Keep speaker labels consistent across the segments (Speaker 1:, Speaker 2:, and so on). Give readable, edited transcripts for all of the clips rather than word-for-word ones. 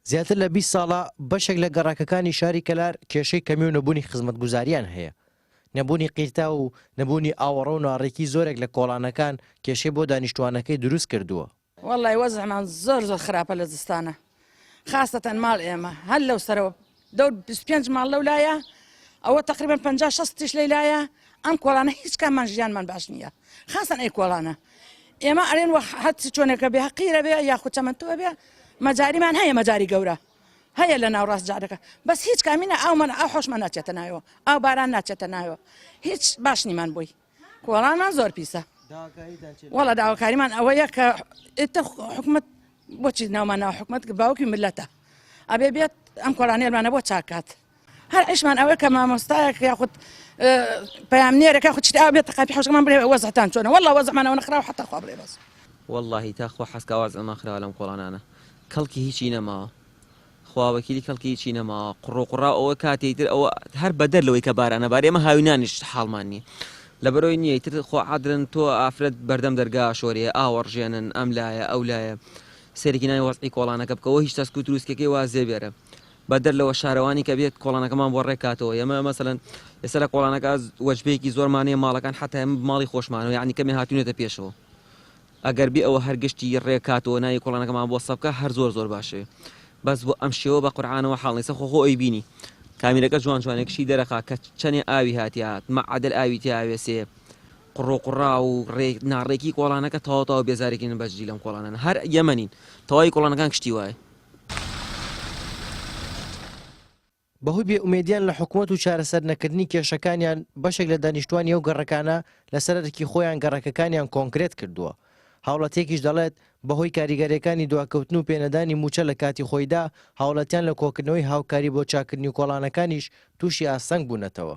Speaker 1: زیاتر لە 20 ساڵە بەشێک لە گەڕەکەکانی شاری کەلار کێشەی کەمی و نەبوونی خزمەتگوزاریان هەیە. نەبوونی قیرتاو و نەبوونی ئاوەڕۆ و ناڕێکی زۆرێک لە کۆڵانەکان کێشەی بۆ دانیشتووانەکەی دروست کردووە.
Speaker 2: وەڵای وەزعمان زۆر زۆر خراپە لە زستانە خاستەن ماڵ ئێمە هەر لەو سەرەوە دەور 25 ماڵ لەو لایە ئەوە تقریبا 50 60 تیش لەی لایە ئەم کۆڵانە هیچ کاممان ژیانمان باش نییە خاستەن ئەی کۆڵانە ئێمە ئەرێن وە هەچ چۆنێکە بێ هەقیرە بێ یاخود چەمەنتوە بێ مەجاریمان هەیە مەجاری گەورە هەیە لە ناوڕاست جادەکە بەس هیچ کامینە ئاومان ئاو حۆشمان ناچێتە ناوەوە ئاو باران ناچێتە ناوەوە هیچ باش نیمان بووی کۆڵانمان زۆر پیسە وەڵا داواکاریمان ئەوەیە کە ئێتە حکومت بۆچی ناومان ناو حکومت باوکی ملەتە ئەبێ بێت ئەم کۆڵانێلمانە بۆ چاکات هەر عیشمان ئەوەیە کە مامۆستایەک یاخود پەیامنێرەکە خود شتی ئاو بێتە قاپی حوشەکەمان بڵێ وەزعتان چۆنە والله وەزعمان ئەوەنە خراوە حتا خوا بڵێ بەس.
Speaker 3: وەڵاهی تا خوا حەزکا وەزعمان خراوە لەم کۆڵانانە کەڵکی هیچی نەماوە خوا وەکیلی کەڵکی هیچی نەماوە قوڕ و قوڕاو ئەوە کاتێ ئیتر ئەوە هەر بەدەر لەوەی کە بارانە بارێ ئێمە هاوینانیش حاڵمان نییە لەبەرەوەی نییە ئیتر خۆ عادرن تۆ ئافرەت بەردەم دەرگا شۆرێ ئاوەڕژێنن ئەم لایە ئەو لایە سەیرێکی ناوی وەزعی کۆڵانەکە بکەوە هیچ تەسک و تروسکەکەی وا زێبێرە بەدەر لەوە شارەوانی کە بێت کۆڵانەکەمان بۆ ڕێک کاتەوە ئێمە مەسەلەن ئێستا لە کۆڵانەکە وەجبەیەکی زۆرمان هەیە ماڵەکان حەتا ئێمە ماڵی خۆشمانەوە یعنی کەمێ هاتوونەتە پێشەوە ئەگەر بێ ئەوە هەر گشتی ڕێک کاتەوە ناوی کۆڵانەکەمان بۆ سەبکە هەر زۆر زۆر باشێ بەس بۆ ئەم شێوە بە قورعانەوە حاڵ نیسە خۆ خۆ ئەی بینی کامیرەکە جوان جوانێکشی دەرەخا کە چەنێ ئاوی هاتیات مەعادل ئاوی تیاوێسێ قڕوقڕا و ڕێک ناڕێکی کۆڵانەکە تەواو تەواو بێزارێکین بەجدی لەم کۆڵانانە هەر یەمەنین تەواوی کۆڵانەکان کشتی وایە.
Speaker 1: بەهۆی بێ ئومێدیان لە حکومەت و چارەسەر نەکردنی کێشەکانیان، بەشێک لە دانیشتوانی ئەو گەڕەکانە لەسەر ئەرکی خۆیان گەڕەکەکانیان کۆنکرێت کردووە. هاوڵاتییەکیش دەڵێت، بەهۆی کاریگەرییەکانی دواکەوتن و پێنەدانی مووچە لە کاتی خۆیدا، هاوڵاتیان لە کۆکردنەوەی هاوکاری بۆ چاککردنی کۆڵانەکانیش تووشی ئاستەنگ بوونەتەوە.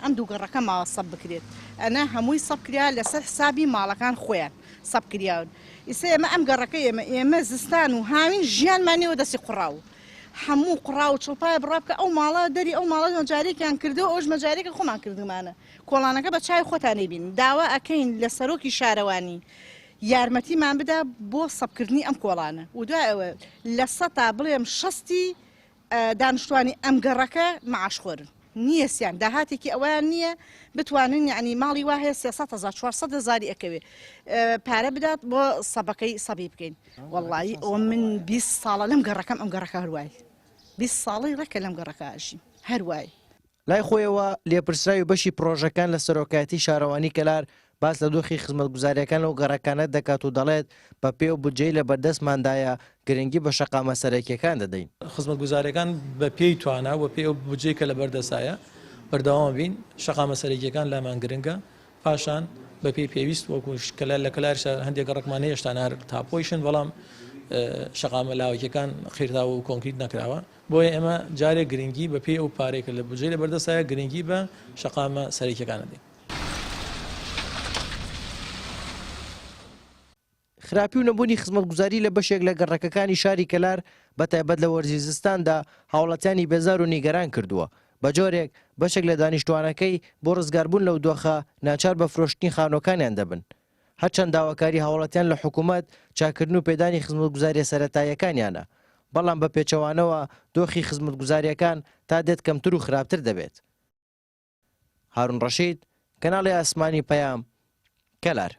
Speaker 4: ئەم دوو گەڕەکە ماوە سەب بکرێت ئەنا هەمووی سەب کرا لەسەر حسابی ماڵەکان خۆیان سەب کریاون ئیسە ئێمە ئەم گەڕەکە ئێمە ئێمە زستان و هاوین ژیانمان نێوە دەستی قوڕاو هەموو قوڕاو و چڵپایە بڕا بکە ئەو ماڵە دەری ئەو ماڵە مەجارێکیان کردو ئەوش مەجارێکە خۆمان کردومانە کۆڵانەکە بە چاوی خۆتان بین داوا ئەکەین لە سەرۆکی شارەوانی یارمەتیمان بدا بۆ سەبکردنی ئەم کۆڵانە و دوای ئەوە لە سەتا بڵێم شەستی دانشتوانی ئەم گەڕەکە معاشخۆرن نیەسیان داهاتێکی ئەویان نییە بتوانن یعنی ماڵی وا هەیە 300 هزار 400 هزاری ئەکەوێ پارە بدات بۆ سەبەکەی سەبی بکەین وەڵی ئەو من 20 ساڵە لەم گەڕەکەم ئەم گەڕەکە هەروای 20 ساڵی ڕێکە لەم گەڕەکە ئەژیم هەروای
Speaker 1: لای خۆیەوە، لێپرسراوی بەشی پڕۆژەکان لە سەرۆکایەتی شارەوانی کەلار باس لە دۆخی خزمەتگوزارییەکان لەو گەڕەکانە دەکات و دەڵێت، بەپێی ئەو بودجەی لەبەردەستماندایە گرنگی بە شەقامە سەرەکییەکان دەدەین.
Speaker 5: خزمەتگوزارییەکان بەپێی توانا و بەپێی ئەو بودجەی کە لەبەردەستایە بەردەوام بین، شەقامە سەرەکییەکان لامان گرنگە، پاشان بەپێی پێویست وەکو لە کەلاریشدا هەندێک گەڕەکمان هەیە هێشتا هەر تاپۆیشن، بەڵام شەقامە لاوەکییەکان قیرتاو و کۆنکریت نەکراوە. بۆیە ئێمە جارێک گرنگی بە پێی ئەو پارەی کە لە بودجەی لەبەردەستایە گرنگی بە شەقامە سەرەکیەکان ئەدەین.
Speaker 1: خراپی و نەبوونی خزمەتگوزاری لە بەشێک لە گەڕەکەکانی شاری کەلار بەتایبەت لە وەرزی زستاندا هاوڵاتیانی بێزار و نیگەران کردووە، بەجۆرێک بەشێک لە دانیشتوانەکەی بۆ ڕزگاربوون لەو دۆخە ناچار بە فرۆشتنی خانووەکانیان دەبن. هەرچەند داواکاری هاوڵاتیان لە حکومەت چاککردن و پێدانی خزمەتگوزارییە سەرەتاییەکانیانە، بەڵام بە پێچەوانەوە دۆخی خزمەتگوزارییەکان تا دێت کەمتر و خراپتر دەبێت. هارون ڕەشید، کەناڵی ئاسمانی پەیام، کەلار.